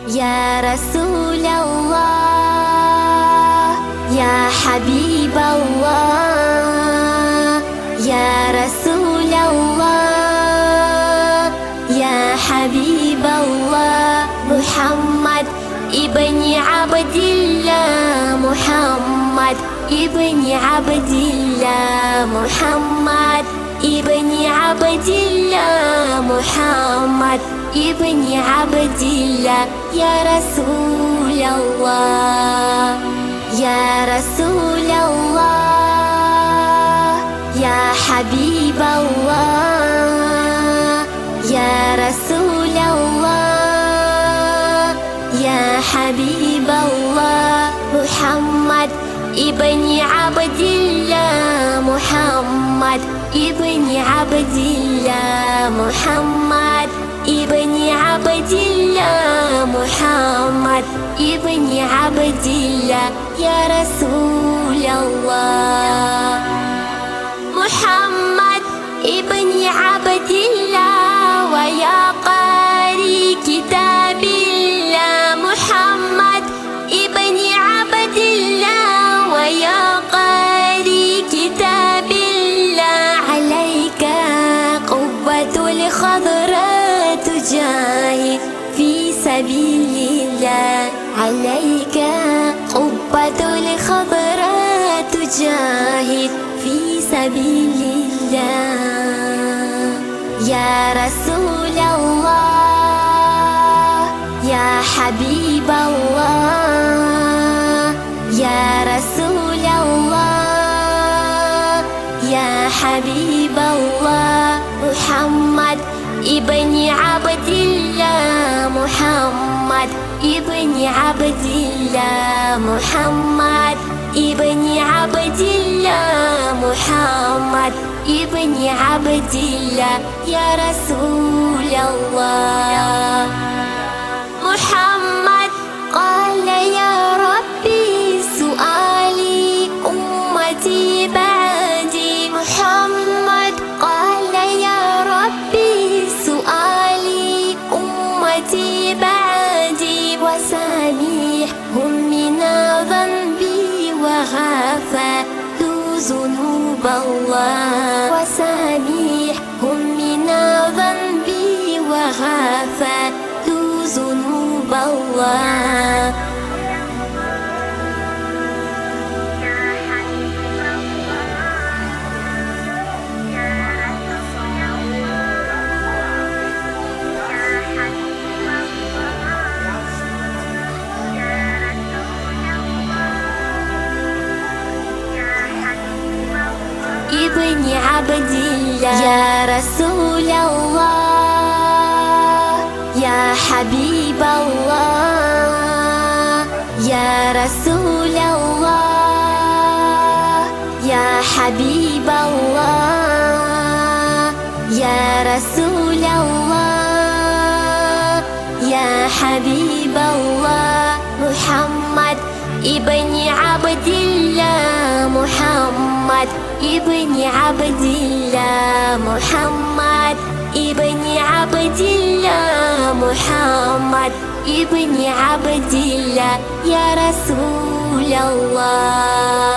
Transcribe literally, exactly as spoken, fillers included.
يا رسول الله، يا حبيب الله، يا رسول الله، يا حبيب الله. محمد ابن عبد الله، محمد ابن عبد الله، محمد ابن عبد الله، محمد ابن عبد الله. يا رسول الله، يا رسول الله، يا حبيب الله، يا رسول الله، يا حبيب الله. محمد ابن عبد الله، محمد ابن عبد الله، محمد ابن عبد الله، محمد ابن عبد الله. يا رسول الله، محمد ابن عبد الله، ويا قاري كتاب الله، محمد ابن عبد الله، ويا قاري كتاب الله، عليك قبة الخضراء تجاهد في سبيل الله، عليك قبة الخضراء تجاهد في سبيل الله. يا رسول الله، يا حبيب الله، يا رسول الله، يا حبيب الله. محمد ابن عبد الله، محمد ابن عبد الله، محمد ابن عبد الله، محمد ابن عبد الله. يا رسول الله، محمد قال: يا ربي، سؤالي أمتي بعدي. محمد قال: يا ربي، سؤالي أمتي بعدي، وسامحهم من ذنبي وغفرت ذنوب الله، وسامحهم من ذنبي وغفرت ذنوب الله. ابن عبد الله. يا رسول الله، يا حبيب الله، يا رسول الله، يا حبيب الله، يا رسول الله، يا حبيب الله. محمد ابن عبد الله، محمد ابن عبد الله، محمد ابن عبد الله، محمد ابن عبد الله. يا رسول الله.